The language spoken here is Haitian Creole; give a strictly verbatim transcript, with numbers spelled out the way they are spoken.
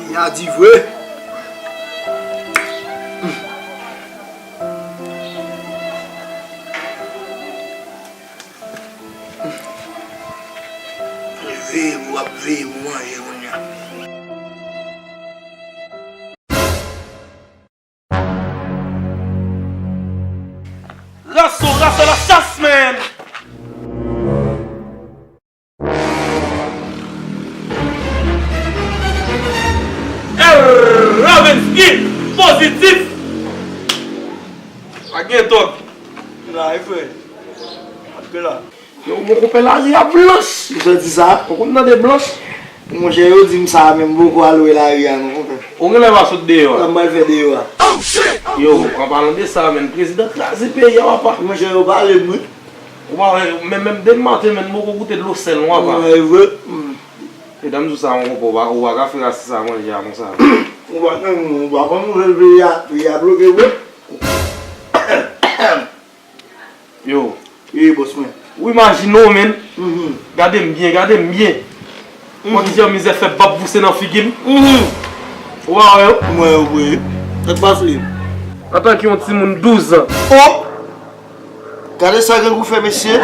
Nèg la di vre. Veye pou w ap veye pou manje kounye a. Raso, raso la chas, man! Ravenski pozitif! Pa gen tòg. La, e frè. Atke la. Yo, mon konpè, lari a blanch. Ou sa di sa? Ou konn tande blanch? Monchè, yo di m sa a, men m poko al wè lari a non, konpè. Ou genlè va sot deyò a. Sa m pral fè deyò a? Yo, an palan de sa, menm prezidan kraze peyi a, papa. Monchè, yo pale m wi. Ou pa wè, menm, menm depi maten, menm m poko goute dlo sèl non, papa. Mwen, e vre. Hmm. E dan m di w sa, mon konpè, ou pa, ou pa ka fè rasis sa manje a konsa. Ou pa, ou pa konn nouvèl peyi a, peyi a bloke vre. Yo. Wi, bòs mwen. Ou imajine w, menn. Mhm. Gade m byen, gade m byen. Mhm. Wè kijan mizè fè bab pouse nan figi m. Mhm. Ou pa wè yo? Mwen, wi. Sa k pase? Antanke yon timoun douz an. Oh! Gade sa grangou fè, mesye.